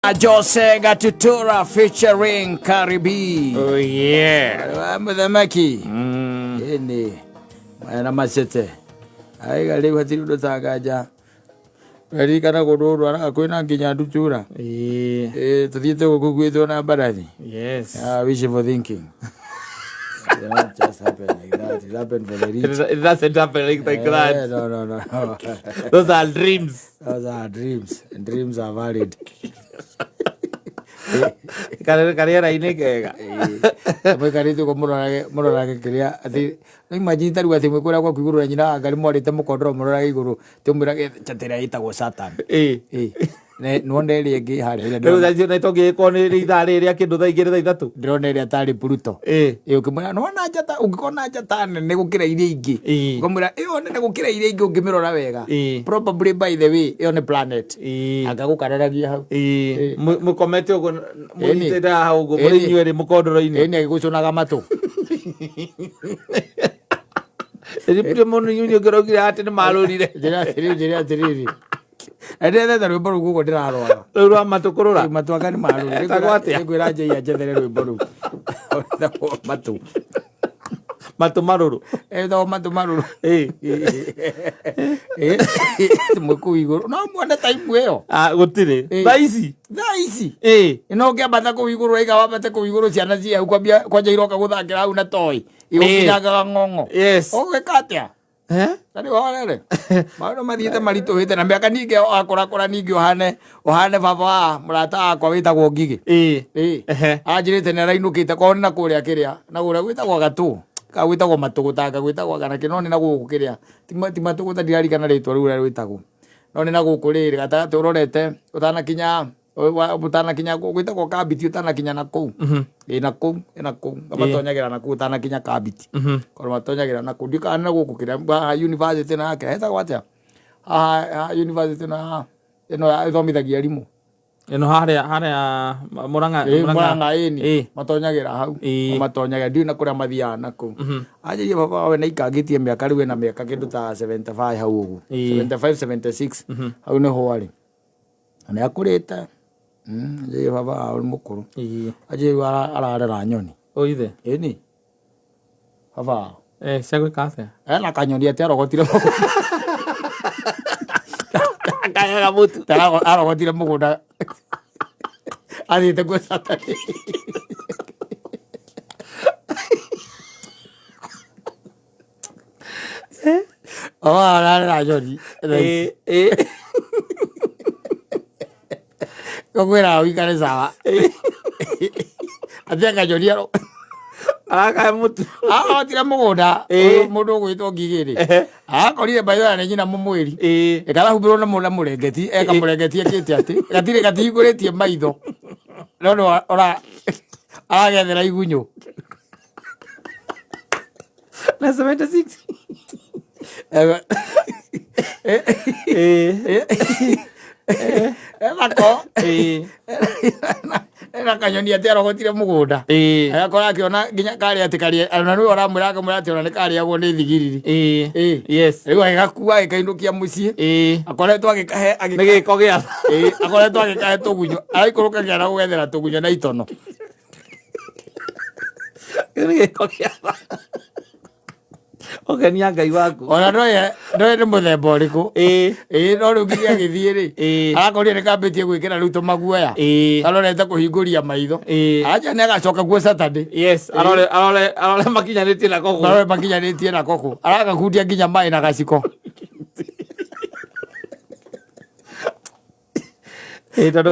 Jose Gatutura featuring Karibi. Oh yeah. Wa Muthamaki. Ĩni. Maya macete. Aiga rĩu hatirĩ ũndũ tanganja. Ririkana kũndũ ũrwaraga kwĩna nginya ndutura. Eh, Ĩ tũthiĩte gũkũ gwĩtwo na mbarathi. yes. Ah, wishful thinking. It not just happen like that. It happened for the rich. It doesn't happen like Eh, that. no, no, no. Those are dreams. Those are dreams, and dreams are valid. Karĩera-inĩ kega. Mwĩkarĩte ũguo mũrorage kĩrĩa atĩ imagine ta rĩu atĩ mwĩ kũrĩa gwaku igũrũ na nyina wa Ngai mwarĩte mũkondoro mũrorage igũrũ tũmwĩrage njata ĩrĩa ĩtagwo Satan. Ĩĩ. Ĩĩ. Nĩwona ĩrĩa ĩngĩ harĩa ĩrĩa Rĩu ndĩrona thaa icio na tũngĩgĩkorwo nĩ ithaa rĩrĩ rĩa kĩndũ thaa 2 thaa 3. ndĩrona ĩrĩa tarĩ Pluto. Ĩĩ. Ĩĩ ũkĩmwĩra nĩwona njata ũngĩkona njata nene gũkĩra iria ingĩ. Ĩĩ. Ũkamwĩra ĩyo nene gũkĩra iria ingĩ ũngĩmĩrora wega. Ĩĩ. Probably by the way ĩyo nĩ planet. Ĩĩ. Angagũkararagia hau. Ĩĩ. Mũkomete ũguo Ĩni. mũnyitĩte haha ũguo mũrĩ Ĩni. inyuerĩ mũkondoro-inĩ. Ĩni agĩgũcũnaga matũ. Rĩrĩa mũndũ inyuĩ ũngĩraugire atĩ nĩ marũrire. Njĩra atĩrĩrĩ, njĩra atĩrĩrĩ. Na ndĩrethete rwĩmbo rũu koguo ndĩrarwara. Rũu rwa matũ kũrũra. Matũ anga nĩ marũrire. Etagwo atĩa? Nĩngwĩra Njei anjethere rwĩmbo rũu. Rwĩtagwo matũ. Matũ marũrũ. Ĩtagwo matũ marũrũ. Ĩĩ. Mwĩ kũu igũrũ. No muone taimu ĩyo. Ah, gũtirĩ. Ĩĩ. Thaa ici. Thaa ici. Ĩĩ. No ũngĩambata kũu igũrũ waiga wambate kũu igũrũ ciana ciĩ hau kwambia kwanja iroka gũthakĩra hau na toy. Igũkinyangaga ng'ong'o. Yes. Ũgwĩka atĩa? Eh? Na rĩu horere maũndũ mathiĩte maritũhĩte na mĩaka ningĩ akũrakũra ningĩ ũhane ũhane baba wa mũrata wakwa wĩtagwo Ngigĩ. Ĩĩ. Ĩĩ. Ehe. Anjĩrĩte nĩ arainũkĩte korwo nĩ na kũrĩa kĩrĩa na kũrĩa gwĩtagwo gatũ ka gwĩtagwo matũgũtanga gwĩtagwo kana kĩ no nĩ na gũkũ kĩrĩa ti matũgũta ndirarikana rĩtwa rĩu ũrĩa rwĩtagwo no nĩ na gũkũ rĩrĩ gatagatĩ ũrorete ũtanakinya ũtanakinya gwĩtagwo kambiti ũtanakinya na kũu. Ĩ na kũu ĩ na kũu matonyagĩra na kũu ũtanakinya kambiti korwo matonyagĩra na kũu ndiũĩ kana nĩ na gũkũ kĩrĩa haha university na kĩrĩa hetagwo atĩa haha haha university na haha ĩno ĩthomithagia arimũ. Ĩno harĩa harĩa Murang'a. Ĩ Murang'a ĩni Ĩĩ. matonyagĩra hau Ĩĩ. matonyagĩra ndiũĩ na kũrĩa mathiaga na kũu. Anjĩrire baba we nĩaikangĩtie mĩaka rĩu ena mĩaka kĩndũ ta 75 hau ũguo Ĩĩ. 75 76 hau nĩho arĩ. Na nĩ akũrĩte. Anjĩrire baba wao nĩ mũkũrũ. Ĩĩ. Anjĩrire rĩu ararera nyoni. Ũithe. Ĩni baba wao. Eh, cia gwĩka atĩa? Ena kanyoni atĩ arogotire mũgũnda. Kayaga mũtu. Arogotire mũgũnda athiĩte gwĩ Saturday. Baba wao ararera nyoni. Ĩĩ. Ĩĩ. Ngũkwĩra ũikare sawa. Atĩ kanyoni Arakahe mũtu. arogotire mũgũnda Ĩĩ. mũndũ ũgwĩtwo Ngigĩ rĩ. Ehe. Akorire mbayo nĩ nyina mũmwĩri. Ĩĩ. Ĩkarahumbĩrwo na na mũrengeti eka mũrengeti ekĩte atĩ gatirĩ gatihingũrĩtie maitho no nĩ ora aragethera igunyũ. Na 76. Ĩĩ. Ĩĩ. Enako Ĩĩ. ena kanyoni atĩ arogotire mũgũnda. Ĩĩ. Agakora akĩona nginya karĩa atĩ karĩa ona nĩwe ũramwĩra akamwĩra atĩ ona nĩ karĩagwo nĩ thigiriri. Ĩĩ. Ĩĩ. Yes. Rĩu agĩgakua agĩkainũkia mũciĩ. Ĩĩ. Akoretwo agĩkahe Nĩ gĩko gĩa. Ĩĩ, akoretwo agĩkahe tũgunyũ araikũrũkagia na gũgethera tũgunyũ na itono. Nĩ gĩko gĩa. Ũkenia Ngai waku. Ona ndoĩ ndoĩ nĩ mũthemba ũrĩkũ. Ĩĩ. Ĩĩ no rĩu nginya agĩthiĩ rĩ. Ĩĩ. Arakorire nĩ kambĩtie gwĩkĩra rĩu tũmaguoya. Ĩĩ. Karorete kũhingũria maitho. Ĩĩ. Acha nĩ agacoka kuo Saturday. Yes, arore arore arore makinyanĩtie na kũgũ. Marore makinyanĩtie na kũgũ. Aragakundia nginya maĩ na gaciko. Ĩĩ tondũ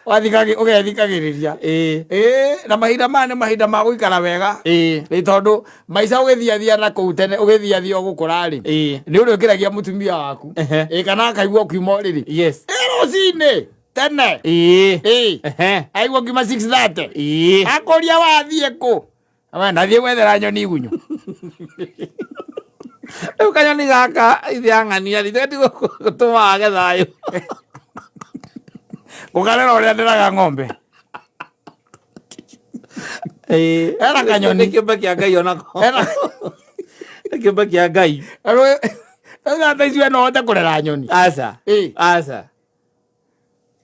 Ũgethikagĩrĩria. Ĩĩ. Ĩĩ na mahinda maya nĩ mahinda ma gũikara wega. Ĩĩ. Nĩ tondũ maica ũgĩthiathia na kũu tene ũgĩthiathia ũgũkũra rĩ. Ĩĩ. Nĩ ũrĩũkĩragia mũtumia waku. Ehe. Ĩĩ kana akaigua ũkiuma ũrĩrĩ. Yes. Ĩ rũcinĩ tene. Ĩĩ. Ĩĩ. Ehe. Aigua ũkiuma 6:30. Ĩĩ. Akũria wathiĩ kũ? We ndathiĩ gwethera nyoni igunyũ. Rĩu kanyoni gaka ithe ang'ania rĩ gati gũtũma wage thayũ. Gũkarera ũrĩa ndĩraga ng'ombe. Ĩĩ. Ena kanyoni. Nĩ kĩũmbe kĩa Ngai onako. Ena Nĩ kĩũmbe kĩa Ngai. Rĩu thaa ici we no ũhote kũrera nyoni. Aca. Ĩĩ. Aca.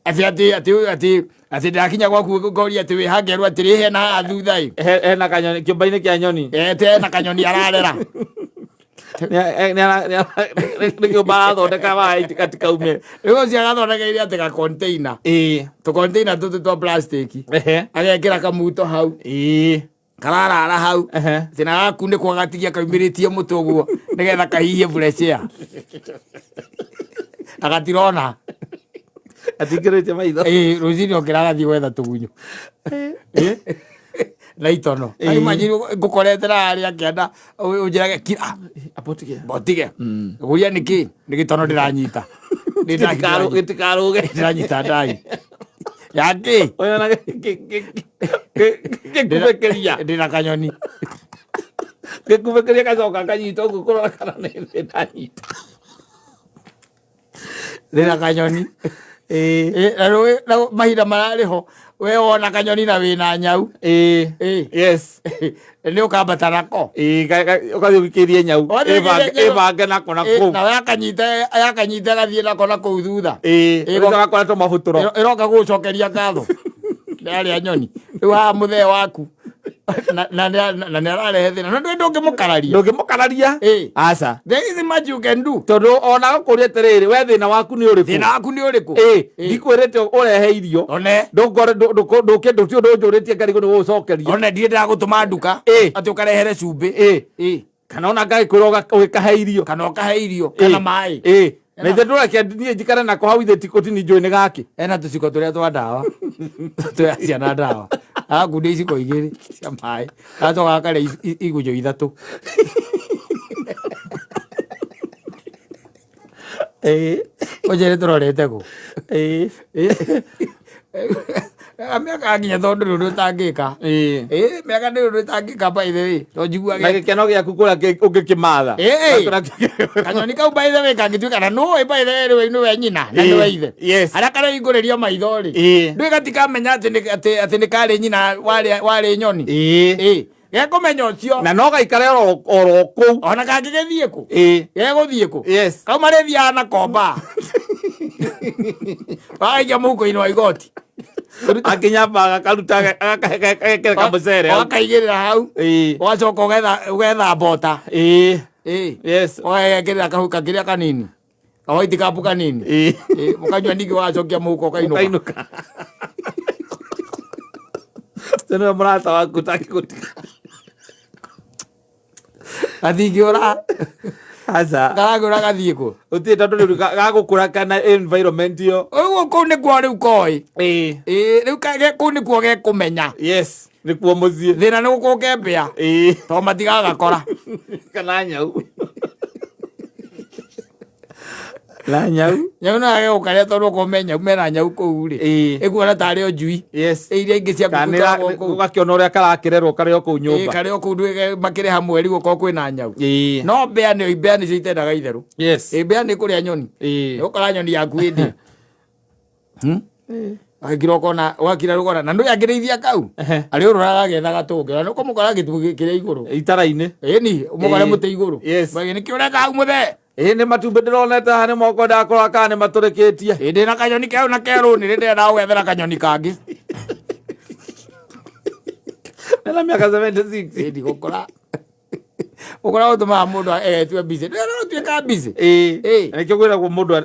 Atĩ atĩ atĩ atĩ atĩ ndakinya gwaku ngoria atĩ wĩ hangerwo atĩrĩ hena haha thutha ĩ. Hena kanyoni kĩũmba-inĩ kĩa nyoni. Atĩ hena kanyoni ararera. Nĩ kĩũmba arathondeka maĩ gatikaume. Rĩu ũcio agathondekeire atĩ ga container. Tũ container tũtũ twa plastic. Agekĩra kamuto hau. Kararara hau. Atĩ na gakunĩkwo gatigia kaumĩrĩtie mũtwe ũguo nĩgetha kahihie fresh air. Na gatirona. Atingĩrĩtie maitho. Ĩĩ, rũcinĩ okĩra agathiĩ gwetha tũgunyũ. Na itono. Imagine ngũkorete na harĩa kĩanda ũnjĩrage kira. Abotige. Botige. Ngũria nĩkĩ? Nĩ gĩtono ndĩranyita. Gĩtikarũge. Ndĩranyita ndai. Yakĩ? Ũyũ na gĩkubekeria. Ndĩna kanyoni. Gĩkubekeria gacoka kanyita ũguo kũrora kana nĩ ndanyita. Ndĩna kanyoni. Ĩĩ. Na rũĩ na mahinda mararĩ ho we wona kanyoni na wĩna nyau. Ĩĩ. Ĩĩ. Yes. Nĩ ũkambata nako. Ĩĩ, ũgathiĩ ũgĩkĩrie nyau. Ũgathiĩ ũgĩkĩrie nyau. Ĩbange nako na kũu. Nawe yakanyita gathiĩ nako na kũu thutha. Ĩĩ. Ĩĩ, Ũgakora tũmabutũro. Ĩroka gũgũcokeria ngatho. Nĩ arĩa nyoni. Rĩu haha mũthee waku na na na nĩ ararehe thĩna. Na ndũĩ ndũngĩmũkararia. Ndũngĩmũkararia. Ĩĩ. Aca. There is much you can do. Tondũ ona gũkũria atĩrĩrĩ, we thĩna waku nĩ ũrĩkũ? Thĩna waku nĩ ũrĩkũ? Ĩĩ, ndikwĩrĩte ũrehe irio. One. Ndũngore ndũke ndũti ũndũ ũnjũrĩtie ngarigwo nĩ gũgũcokeria. One ndirĩ ndĩragũtũma nduka. Ĩĩ. Atĩ ũkarehere cumbĩ. Ĩĩ. Ĩĩ. Kana ona ngagĩkwĩra ũgĩkahe irio. Kana ũkahe irio. Kana maĩ. Ĩĩ. Na ithe ndũreke niĩ njikare nako hau ithe tikũtini njũĩ nĩ gakĩ. Ena tũciko tũrĩa twa ndawa. Twa ciana ndawa. Agakundia iciko igĩrĩ cia maĩ. Agacoka akarĩa igunyũ ithatũ. Ĩĩ. Ũnjĩre tũrorete kũ? Ĩĩ. Mĩaka nginya tondũ ndũrĩ ũndũ ũtangĩka. Ĩĩ. Ĩĩ, mĩaka ndũrĩ ũndũ ĩtangĩka by the way. To Na njiguage gĩkeno gĩaku kũrĩa ũngĩkĩmatha. Ĩĩ. Kanyoni kau by the way kangĩtuĩka na nũĩ by the way rĩu nĩwe nyina na nĩwe ithe. Yes. Harĩa karehingũrĩria maitho rĩ. Ĩĩ. Ndũĩ gatikamenya atĩ atĩ nĩ karĩ nyina warĩ nyoni. Ĩĩ. Ĩĩ. Gekũmenya ũcio. Na no gaikare oro kũu. Ona kangĩgĩthiĩ kũ? Ĩĩ. Gegũthiĩ kũ? Yes. Kau marĩthiaga na komba. Wagaikia mũhuko-inĩ wa igoti. Akinyamba agakaruta agekĩra kamũcere hau. Ũgakaigĩrĩra hau. Ĩĩ. Ũgacoka ũgetha mbota. Ĩĩ. Ĩĩ. Yes. Ũgagekĩrĩra kahuka kĩrĩa kanini. Kawaiti kapu kanini. Ĩĩ. Ĩĩ, mũkanyua ningĩ ũgacokia mũhuko ũkainũka. Ũkainũka. Ũcio nĩwe mũrata waku ũtangĩgũtiga. Gatingĩũra. Aca. Karagĩũra gathiĩ kũ? Gũtirĩ tondũ rĩu gagũkũra kana environment ĩyo. Ũguo kũu nĩkuo rĩu koĩ. Ĩĩ. Ĩĩ, rĩu kũu nĩkuo gekũmenya. Yes. Nĩkuo mũciĩ. Thĩna nĩ gũkũke mbĩa. Ĩĩ. Tondũ matigagakora. Kana nyau. Na nyau. Nyau no yage gũkarĩa tondũ okorwo me nyau mena nyau kũu rĩ. Ĩĩ. Ĩkuona tarĩ o njui. Yes. Ĩ iria ingĩ cia Kana ngũkũ ikoragwo kũu. ũgakĩona ũrĩa karakĩrerwo karĩ o kũu Ĩĩ, nyũmba. karĩ o kũu ndwĩge makĩrĩ hamwe rĩu okorwo kwĩna nyau. Ĩĩ. No mbĩa nĩ mbĩa nĩcio itendaga itherũ. Yes. Ĩ mbĩa nĩ kũrĩa nyoni. Ĩĩ. Ũkora nyoni yaku ĩndĩ. Agĩkira ũkona ũgakira rũgona na ndũĩ angĩrĩithia kau. Arĩ ũrũraga agĩethaga tũngĩ. Na nĩũkũmũkora gĩtugĩ kĩrĩa igũrũ. Itara-inĩ. Ĩni, ũmũkore Ĩĩ. mũtĩ igũrũ. Yes. Mwege nĩkĩ ũreka hau mũthee? Ĩĩ nĩ matumbĩ ndĩronete haha nĩ moko ndakora kana nĩ matũrĩkĩtie. Ĩ ndĩna kanyoni kau na kerũ nĩ ndĩrenda gũgethera kanyoni kangĩ. Nena mĩaka 76. Ĩ ndigũkora. Gũkora gũtũmaga mũndũ egetue busy. Ndĩrona ũtuĩka busy. Ĩĩ. Ĩĩ. Na nĩkĩo kwĩragwo mũndũ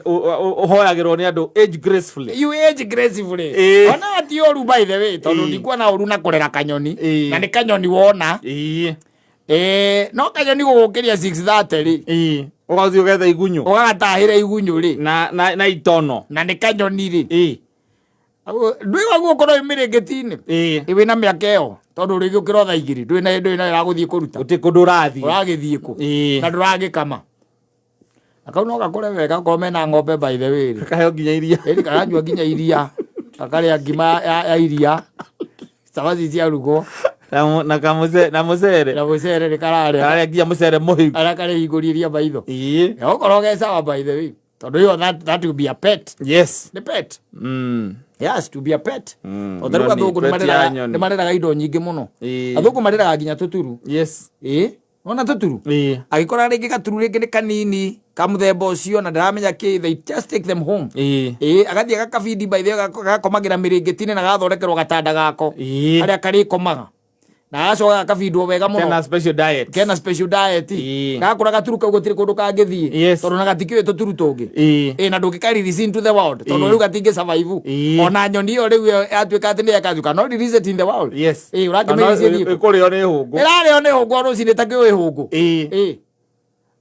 ũhoyagĩrwo nĩ andũ age gracefully. You age gracefully. Ĩĩ. Ona ti ũru by the way tondũ Ĩĩ. ndikuona ũru na kũrera kanyoni. Ĩĩ. Na nĩ kanyoni wona. Ĩĩ. No kanyoni gũgũkĩria 6:30 rĩ. Ĩĩ. Ũgathiĩ ũgetha igunyũ. Ũgagatahĩra igunyũ rĩ. Na itono. Na nĩ kanyoni rĩ. Ĩĩ. Ndwĩga gũkorwo wĩ mĩrĩngĩti-inĩ. Ĩĩ. Ĩ wĩna mĩaka ĩyo tondũ ũrĩgĩũkĩra o thaa igĩrĩ ndũrĩ na ndũrĩ na wĩra gũthiĩ kũruta. Gũtirĩ kũndũ ũrathiĩ. Ũragĩthiĩ kũ? Ĩĩ. Na ndũragĩkama. Na kau no gakũre wega okorwo mena ng'ombe by the way rĩ. Kaheo nginya iria. Ĩni karanyua nginya iria. Gakarĩa ngima ya iria. Cabaci ciarugwo. Na mũcere. Na mũcere nĩ kararĩa. Kararĩa nginya mũcere mũhĩu. Arĩa karehingũrĩria maitho. Ĩĩ. Okorwo ge sawa by the way. Tondũ ĩyo that will be a pet. Yes. Nĩ pet. Yes, to be a pet. O ta rĩu Nyoni, athũngũ pet ya nyoni. nĩ mareraga indo nyingĩ mũno. Ĩĩ. Athũngũ mareraga nginya tũturu. Yes. Ĩĩ. Wona tũturu Ĩĩ. Agĩkora rĩngĩ gaturu rĩngĩ nĩ kanini ka mũthemba ũcio na ndaramenya kĩ, they just take them home. Ĩĩ, agathiĩ agakabindi by the way, gagakomagĩra mĩrĩngĩti-inĩ na gagathondekerwo gatanda gako harĩa karĩkomaga na agacoka gakabindwo wega mũno. Kena special diet. Kena special diet. Gakũra gaturu kau gũtirĩ kũndũ kangĩthiĩ tondũ na gatikĩũĩ tũturu tũngĩ. Ĩĩ, na ndũngĩka release into the world tondũ rĩu gatingĩ survive. Ona nyoni ĩyo rĩu ĩyo yatuĩka atĩ nĩ yakazuka no release it in the world. Ĩĩ, ũrakĩmĩrelease ĩthiĩ kũ? Ĩkũrĩo nĩ hũngũ. Ĩrarĩo nĩ hũngũ o rũcinĩ ta kĩũĩ hũngũ. Ĩĩ,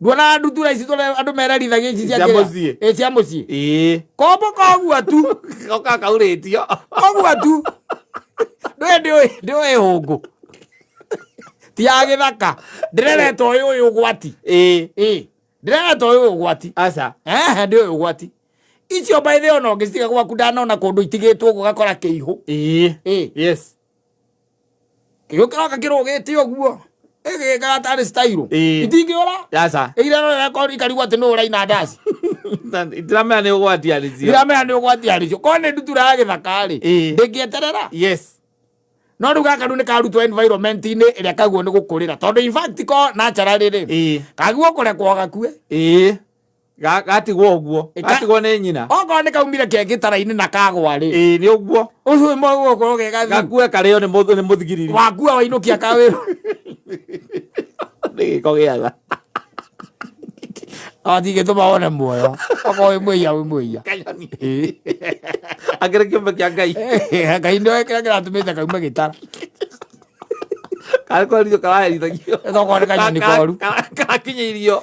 nduonaga ndutura ici tũrĩa andũ mererithagia ici cia Cia kĩrĩa? mũciĩ. Ĩĩ, cia mũciĩ. Kombo koguo tu. Goka kaurĩtio. Koguo tu ndũĩ ndĩũĩ hũngũ ti ya gĩthaka, ndĩrereta ũyũ ũyũ ũgwati. Ĩĩ, ndĩrereta ũyũ ũgwati. Aca. Ehe, ndĩũĩ ũgwati icio by the way, ona ũngĩcitiga gwaku ndanona kũndũ itigĩtwo ũguo gakora kĩihũ. Ĩĩ. Kĩihũ kĩroka kĩrũgĩte ũguo ĩgĩkaga tarĩ style. Itingĩũra. Aca. Irerora ikarigwo atĩ nũ ũraina ndaci. Itiramenya nĩ ũgwati arĩcio. Iramenya nĩ ũgwati arĩcio korwo nĩ ndutura ya gĩthaka rĩ, ndĩngĩeterera. No rĩu gaka rĩu nĩ karutwo environment-inĩ ĩrĩa kaguo nĩ gũkũrĩra tondũ in fact ko naturally rĩ, kaguo kũrekwo gakue. Ĩĩ. Gatigwo ũguo. Gatigwo nĩ nyina. Okorwo nĩ kaumire ke gĩtara-inĩ na kagwa rĩ, Ĩĩ, nĩ ũguo. Ũcio mũgũkorwo ge gathiu. Gakue karĩo nĩ mũthigiriri. Wakua wainũkia kawĩra. Nĩ gĩko gĩa tha. Atigĩtũma wone muoyo okorwo wĩ mwĩia wĩ mwĩia. Kanyoni. Akĩrĩ kĩũmbe kĩa Ngai. Ngai nĩoĩ kĩrĩa kĩratũmĩte kaume gĩtara. Karĩ kwerithio karaherithagio. Tokorwo nĩ kanyoni koru. Karakinyĩirio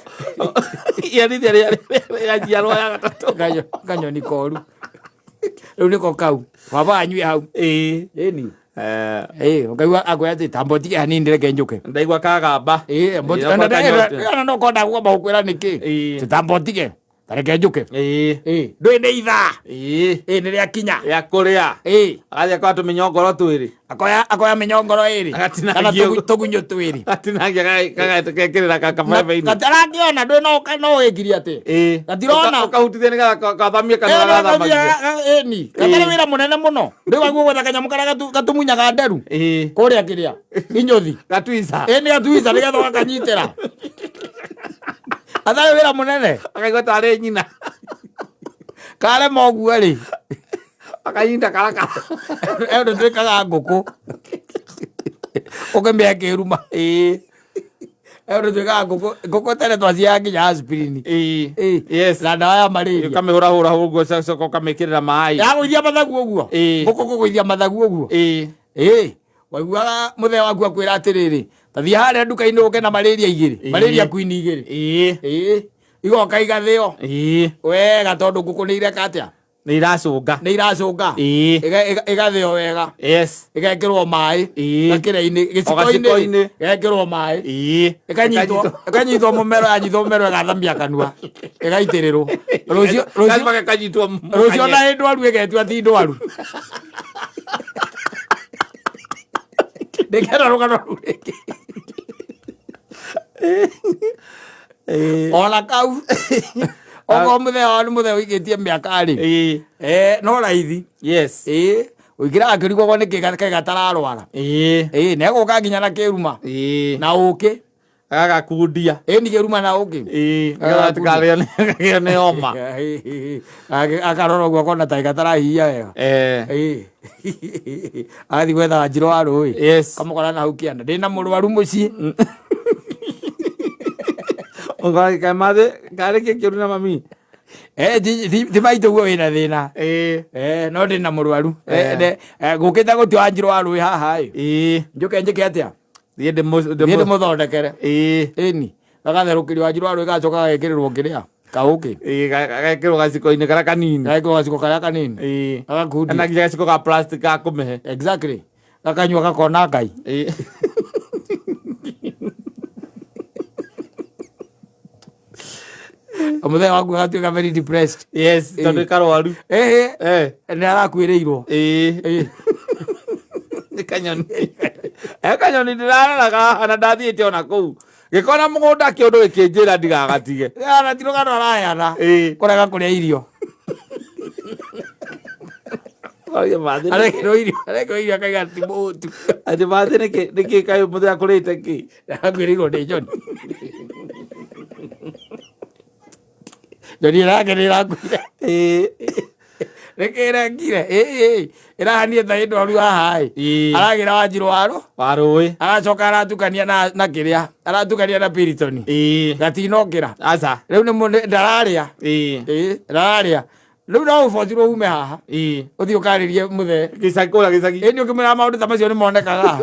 iherithia rĩa njiarwa ya gatatũ. Kanyoni koru rĩu nĩko kau baba anyue hau. Ĩni. Ĩĩ, ũkaigua akwĩra atĩ tamba ũtige hanini reke njũke. Ndaigua kagamba. Ĩĩ, Ĩĩ, okorwo kanyote. Ona no konda kwamba gũkwĩra nĩkĩ. Tamba ũtige tareke njũke. Ĩĩ, ndũĩ nĩ ithaa. Ĩĩ, nĩ rĩakinya. Rĩa kũrĩa. Ĩĩ. Agathiĩ akoya tũmĩnyongoro twĩrĩ. Akoya mĩnyongoro ĩrĩ. Agatinangia Kana ũguo. tũgunyũ twĩrĩ. Gatinangia gagekĩrĩra kabebe-inĩ. Gatarakĩona ndũĩ no no wĩkirie atĩ. Gatirona. Ũkahutithia nĩgetha kathamie kanua gathamagia. Ĩni gatarĩ wĩra mũnene mũno rĩu waguo gwetha kanyamũ karĩa gatumunyaga nderu kũrĩa kĩrĩa inyũthi. Gatuica. Ĩni, gatuica nĩgetha ũgakanyitĩra atarĩ wĩra mũnene. Akaigua tarĩ nyina. Karema ũguo rĩ, Akanyita karakara. Ĩyo nĩ twĩkaga ngũkũ ũkĩmĩhe kĩruma. Ĩyo nĩ twĩkaga ngũkũ ngũkũ tene twaciaga nginya aspirin. Ĩĩ. Na ndawa ya malaria. Ũkamĩhũrahũra ũguo ũgacoka ũkamĩkĩrĩra maĩ. Yagũithia mathagu ũguo. Ngũkũ kũgũithia mathagu ũguo. Ĩĩ, waiguaga mũthee waku akwĩra atĩrĩrĩ, ta thiĩ harĩa nduka-inĩ ũke na malaria igĩrĩ, malaria queen igĩrĩ. Ĩĩ, igoka igathĩo wega tondũ ngũkũ nĩ ireka atĩa? Nĩ iracũnga. Nĩ iracũnga. Ĩgathĩo wega. Ĩgekĩrwo maĩ gakĩra-inĩ gĩciko-inĩ. Gaciko-inĩ. Ĩgekĩrwo maĩ. Ĩkanyitwo ĩkanyitwo mũmero, yanyitwo mũmero ĩgathamia kanua ĩgaitĩrĩrwo rũciũ rũciũ. Lazima gakanyitwo. Rũciũ ona ĩ ndwaru ĩgetua ti ndwaru. Ndĩkenda rũgano rũu rĩngĩ ona kau okorwo mũthee wao nĩ mũthee ũikĩtie mĩaka rĩ. No raithi. Ĩĩ, ũingĩraga akĩrigagwo nĩkĩ kaĩ gatararwara. Ĩĩ, negũka nginya na kĩruma na ũkĩ. Agagakundia. Ĩĩ, ni kĩruma na ũkĩ. Nĩgetha gatikarĩo nĩ homa. Akarora ũguo akona ta gatarahihia wega. Ĩĩ, agathiĩ gwetha wanjirũ wa rũĩ. Kamũkora na hau kĩanda ndĩna mũrwaru mũciĩ. Kaĩ karĩ kĩ kĩũru na mami? Ti maitũ guo wĩna thĩna. No ndĩna mũrwaru. Gũkĩte gũtua wanjirũ wa rũĩ haha ĩ. Njũke njĩke atĩa? Thiĩ Thiĩ ndĩmũthondekere. Ĩni gagatherũkĩrio wanjirũ wa rũĩ gacoka gagekĩrĩrwo kĩrĩa kaũkĩ. Gagekĩrwo gaciko-inĩ karĩa kanini. Gagekĩrwo gaciko karĩa kanini. Gagakundio. Kana nginya gaciko ga plastic ga kũmĩhe. Exactly, gakanyua gakona Ngai. Mũthenya waku agatuĩka very depressed. Yes, tondũ karwaru. Ĩhĩ, nĩ arakuĩrĩirwo. Ĩĩ. Nĩ kanyoni. Kanyoni ndĩrarora haha na ndathiĩte ona kũu. Gĩkona mũgũnda kĩũndũ gĩkĩnjĩra ndigagatige. Ana ti rũgano araheana. Kũrega kũrĩa irio. Ũkaũria mathĩ nĩkĩ? Arekĩrwo irio, arekĩrwo irio akaiga ti mũhũtu. Atĩ mathĩ nĩkĩ nĩkĩ kaĩ mũthee akũrĩte kĩ? Akuĩrĩirwo nĩ nyoni. Nyoni ĩrake nĩ ĩrakuire. Ĩĩ. Nĩkĩ ĩrengire? Ĩĩ, ĩrahanie ta ĩndwaru haha ĩ. Ĩĩ. Aragĩra wanjirũ waro. Wa rũĩ. Aracoka aratukania na kĩrĩa. Aratukania na Piriton. Ĩĩ. Gatinokĩra. Aca. Rĩu nĩ ndararĩa. Ĩĩ. Ĩĩ, ndararĩa. Rĩu no ũbocirwo ume haha. Ĩĩ. Ũthiĩ ũkarĩrie mũthee. Gĩcagi kũrĩa gĩcagi. Ĩni ũkĩmwĩra maũndũ ta macio nĩ monekaga.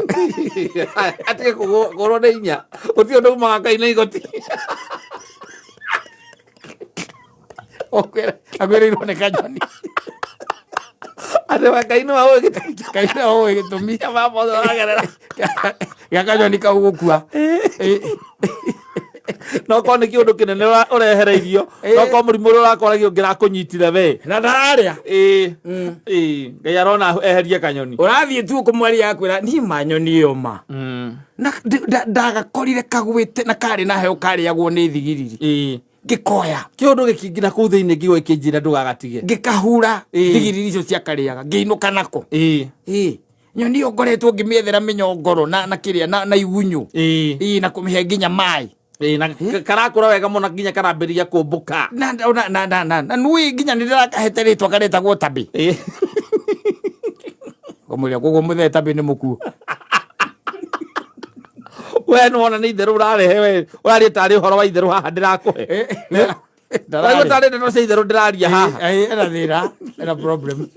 Atige kũgũrwo nĩ inya. Gũtirĩ ũndũ umaga Ngai na igoti. Akwĩrĩirwo nĩ kanyoni. Atĩ we Ngai nĩwe ũĩ gĩtũmi kĩa Ngai nĩwe ũĩ gĩtũmi maya mothe ũragerera. Gĩa kanyoni kau gũkua. Ĩĩ. No korwo nĩ kĩũndũ kĩnene ũrehereirio. No korwo mũrimũ ũrĩa ũrakoragio ũngĩrakũnyitire we. Na ndararĩa. Ĩĩ. Ĩĩ. Ngai arona eherie kanyoni. Ũrathiĩ tu ũkũmwaria akwĩra niĩ ma nyoni ĩyo ma. Na ndagakorire kagwĩte na karĩ na heo karĩagwo nĩ thigiriri. Ĩĩ. Ngĩkoya. Kĩũndũ gĩkĩngĩ na kũu thĩinĩ ngĩigua gĩkĩnjĩra ndũgagatige. Ngĩkahura Ĩĩ. thigiriri icio ciakarĩaga ngĩinũka nako. Ĩĩ. Ĩĩ. Nyoni ĩyo ngoretwo ngĩmĩethera mĩnyongoro na kĩrĩa na igunyũ. Ĩĩ. Ĩĩ na kũmĩhe nginya maĩ. Ĩĩ na karakũra wega mũno nginya karambĩrĩria kũmbũka. Na na na na na na nui nginya nĩ ndĩrakahete rĩtwa karetagwo Tabĩ. Ĩĩ. Ngũmwĩra koguo mũthee Tabĩ nĩ mũkuũ. We nĩwona nĩ itherũ ũrarehe we ũraria tarĩ ũhoro wa itherũ haha ndĩrakũhe. Ũraigua tarĩ ndeto cia itherũ ndĩraria haha. Ena thĩna, ena problem.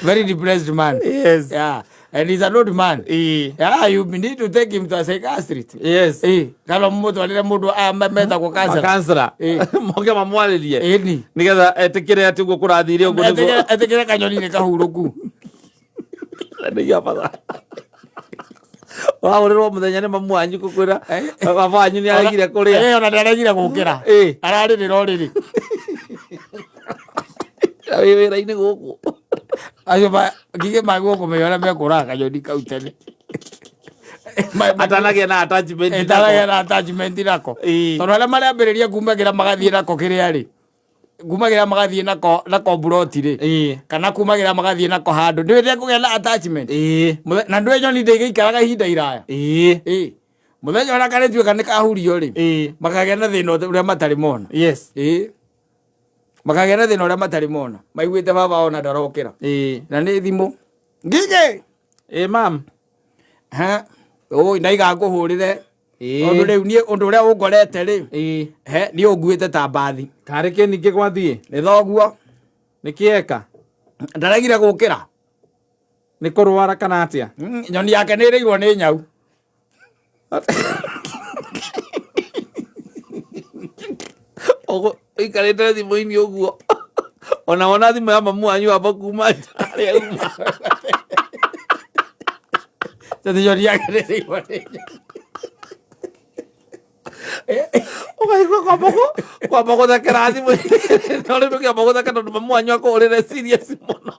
Very depressed man. Yes. Yeah. And he's an old man. Ĩĩ. Yeah, you need to take him to a psychiatrist. Yes. Eh, kana mũtwarĩre mũndũ aya metagwo counselor. Makansela. Ĩĩ. Moke mamwarĩrie. Ĩni. Nĩgetha etĩkĩre atĩ ũguo kũrathire ũguo nĩguo. Etĩkĩre kanyoni nĩ kahurũku. Nĩ bata. Wahũrĩrwo mũthenya nĩ mamu wanyu gũkwĩra baba wanyu nĩ aregire kũrĩa. Eh, ona nĩaregire gũkĩra. Ĩĩ. Ararĩrĩra ũrĩrĩ. Wĩ wĩra-inĩ gũkũ. Acio ngigĩ magwo kũmenya ũrĩa mekũraga kanyoni kau tene. Atanagĩa na attachment. Ĩtaragĩa na attachment nako. Ĩĩ. Tondũ arĩa marambĩrĩria kumagĩra magathiĩ nako kĩrĩa rĩ. Kumagĩra magathiĩ nako nako mburoti rĩ. Ĩĩ. Kana kumagĩra magathiĩ nako handũ. Ndũĩ ndekũgĩa na attachment. Ĩĩ. Na ndũĩ nyoni ndĩgĩikaraga ihinda iraya. Ĩĩ. Ĩĩ. Mũthenya ũrĩa karĩtuĩka nĩ kahurio rĩ. Ĩĩ. Makagĩa na thĩna ũrĩa matarĩ mona. Yes. Ĩĩ. Makagĩa na thĩna ũrĩa matarĩ mona. Maiguĩte baba ona ndarokĩra. Ĩĩ. Na nĩ thimũ. Ngigĩ. Ĩĩ mam. Ha. Ũĩ ndaiga ngũhũrĩre. Ĩĩ. Tondũ rĩu niĩ ũndũ ũrĩa ũngorete rĩ. Ĩĩ. He, niĩ ũnguĩte ta mbathi. Karĩ kĩ ningĩ gwathiĩ? Nĩ thoguo. Nĩ kĩeka? Ndaregire gũkĩra. Nĩ kũrwara kana atĩa? Nyoni yake nĩ ĩrĩirwo nĩ nyau. Ũikarĩte thimũ-inĩ ũguo. Ona wona thimũ ya mamu wanyu wamba kuma nja harĩa uma. Tondũ nyoni yake nĩ ĩrĩirwo nĩ nyau. Ũkaigua kwamba gũthekera thimũ-inĩ. No rĩu ndũkĩamba gũtheka tondũ mamu wanyu akũhũrĩre serious mũno.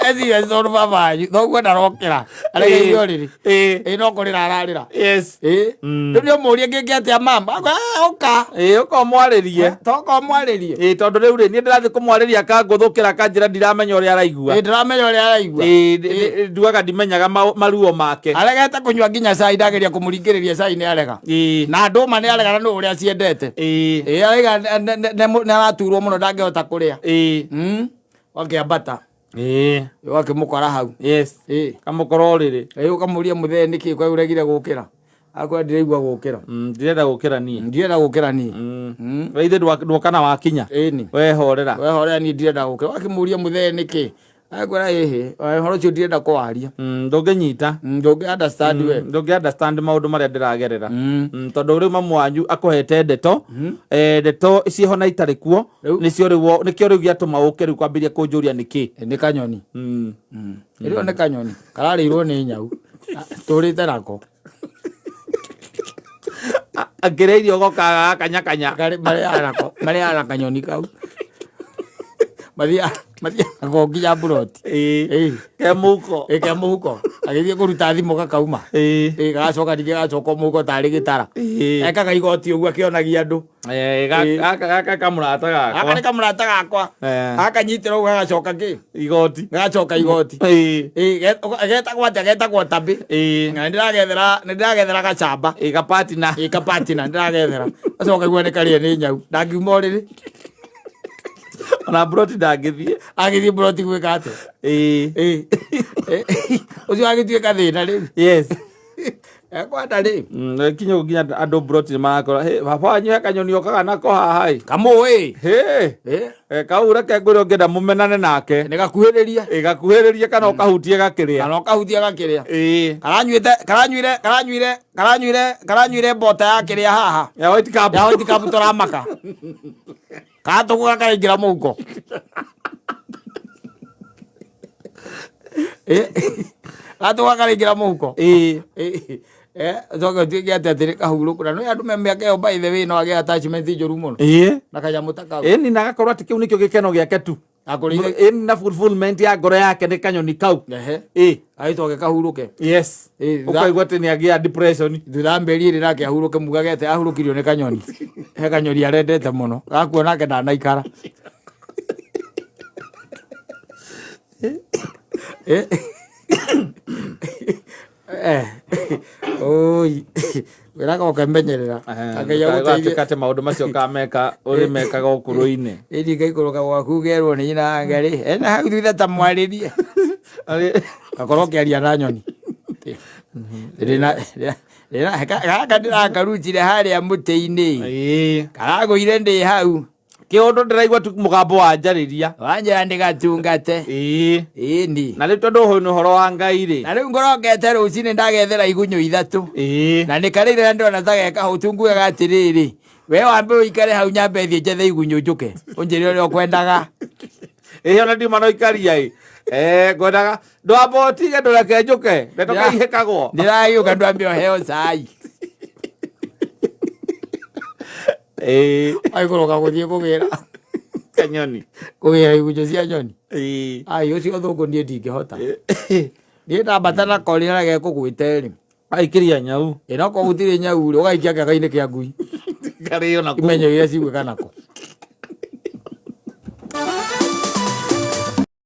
Serious tondũ baba wanyu thoguo ndarokĩra. Aregeire ũrĩrĩ. Ĩĩ. Ĩĩ no kũrĩra ararĩra. Yes. Ĩĩ. Rĩu nĩ ũmũrie ngĩngĩ atĩa mama. Akwa, ũka. Ĩĩ ũka ũmwarĩrie. Toka ũmwarĩrie. Ĩĩ tondũ rĩu rĩ niĩ ndĩrathiĩ kũmwarĩria akangũthũkĩra akanjĩra ndiramenya ũrĩa araigua. Ĩĩ ndĩramenya ũrĩa araigua. Ĩĩ nduaga ndimenyaga maruo make. Aregete kũnyua nginya cai ndageria kũmũringĩrĩria cai nĩ arega. Ĩĩ. Na ndũma nĩ arega na nĩ ũrĩa aciendete. Ĩĩ. Ĩĩ araiga nĩ araturwo mũno ndangĩhota kũrĩa. Ĩĩ. Wakĩambata. Ĩĩ. Wakĩmũkora hau. Yes. Ĩĩ. Kamũkora ũrĩrĩ. Ĩĩ ũkamũria mũthee nĩkĩ kwa ũregire gũkĩra. Akwĩra ndiraigua gũkĩra. Ndirenda gũkĩra niĩ. Ndirenda gũkĩra niĩ. We ithe nduoka na wakinya. Ĩni. We horera. We horera niĩ ndirenda gũkĩra. Wakĩmũria mũthee nĩkĩ? Akwĩra ĩhĩ, ũhoro ũcio ndirenda kũwaria. Ndũngĩnyita. Ndũngĩ understand we. Ndũngĩ understand maũndũ marĩa ndĩragerera. Tondũ rĩu mamu wanyu akũhete ndeto. Ndeto ciĩho na itarĩ kuo. Nĩcio rĩu nĩkĩo rĩu gĩatũma ũke rĩu kwambĩrĩria kũnjũria nĩkĩ. Nĩ kanyoni. Ĩrĩo nĩ kanyoni. Kararĩirwo nĩ nyau. Tũrĩte nako. Akĩrĩa irio gokaga gakanyakanya. Marĩaga nako, marĩaga na kanyoni kau. Mathiaga. Mathiaga nako nginya mburoti. Ĩĩ. Ĩĩ. Ke mũhuko. Ĩ, ke mũhuko. Agĩthiĩ kũruta thimũ gakauma. Ĩĩ. Ĩ, gagacoka ningĩ gagacoka mũhuko tarĩ gĩtara. Ĩĩ. Ekaga igoti ũguo akĩonagia andũ. Eh, Ĩĩ. gaka kamũrata Gaka gakwa. nĩ kamũrata gakwa. Eh. Gakanyitĩra ũguo gagacoka kĩ? Igoti. Gagacoka igoti. Ĩĩ. Ĩ, getagwo atĩa? Getagwo tabĩ. Ĩĩ. Na nĩndĩragethera nĩndĩragethera gacamba. Ĩ gapatina. Ĩ kapatina nĩndĩragethera. Gacoka kaigua nĩ karĩe nĩ nyau. Ndangiuma ũrĩrĩ. Ona mburoti ndangĩthiĩ. Agĩthiĩ mburoti gwĩka atĩa? Ĩĩ. Ĩ. Ĩ, Ũcio agĩtuĩka thĩna rĩu. Yes. Ekwenda rĩ. Kinya ũguo nginya andũ mburoti nĩ marakora, "Hĩ, baba wanyu he kanyoni okaga nako haha ĩ." Kamũĩ. Hĩ. Ĩ. Eh, kau reke ngwĩre ũngĩenda mũmenane nake. Nĩ gakuhĩrĩrie. Ĩ gakuhĩrĩrie kana ũkahutie gakĩrĩa. Kana ũkahutia gakĩrĩa. Ĩĩ. Karanyuĩte karanyuire karanyuire karanyuire karanyuire mbota ya kĩrĩa haha. Ya white cup. Ya white cup tũramaka. Katũgũka karaingĩra mũhuko. Ĩ. Katũgũka karaingĩra mũhuko. Ĩĩ. Ĩ. Eh, ũcoke ũtuĩke atĩ atĩ nĩ kahurũku na nĩ andũ me mĩaka ĩyo by the way no agĩe attachment njũru mũno Ĩĩ. na kanyamũ ta kau. Ĩni na agakorwo atĩ kĩu nĩkĩo gĩkeno gĩake tu. Akũrĩire Ĩni na fulfillment ya ngoro yake nĩ kanyoni kau. ehe Ĩĩ. agĩcoke kahurũke. Yes. Ĩĩ, Ũkaigua atĩ nĩ agĩa depression. Thutha wa mĩeri ĩrĩ nake ahurũke mugage atĩ ahurũkirio nĩ kanyoni. He kanyoni arendete mũno. Gakua nake ndanaikara. Eh. Eh. Oi. Wĩraga ũkemenyerera. Ngai agũteithie. Gatuĩka atĩ maũndũ macio ũkameka ũrĩ mekaga ũkũrũ-inĩ. Ĩni ngaikũrũka gwaku ngerwo nĩ nyina wa Ngarĩ. Ena hau thutha ta mwarĩrie. Gakorwo ũkĩaria na nyoni. Ndĩna ndĩna gaka ndĩrakarutire harĩa mũtĩ-inĩ. Ĩĩ. Karagũire ndĩ hau. Kĩũndũ ndĩraigua tu mũgambo wanjarĩria. Wanjĩra ndĩgatungate. Ĩĩ. Ĩni. Na rĩu tondũ ũyũ nĩ ũhoro wa Ngai rĩ. Na rĩu ngorokete rũcinĩ ndagethera igunyũ ithatũ. Ĩĩ. Na nĩ karĩire na ndĩrona ta gekahũtu ngugaga atĩrĩrĩ. We wambe ũikare hau nyambe thiĩ njethe igunyũ njũke. Ũnjĩre ũrĩa ũkwendaga. Ĩĩ ona ndiuma no ikaria ĩ. Eh, ngwendaga ndwamba ũtige ndũreke njũke. Ndeto kaihĩkagwo. Ndĩragĩũka ndwambe ũheo cai. Ĩĩ. Aikũrũka gũthiĩ kũgĩra. Kanyoni. Kũgĩra igunyũ cia nyoni. Ĩĩ. Ai ũcio thũngũ niĩ ndingĩhota. Niĩ ndambata nako rĩrĩa gekũgwĩte rĩ. Aikĩria nyau. Ĩ no korwo gũtirĩ nyau rĩ ũgaikia kĩaga-inĩ kĩa ngui. Karĩo na kũu. Imenye ũrĩa cigwĩka nako.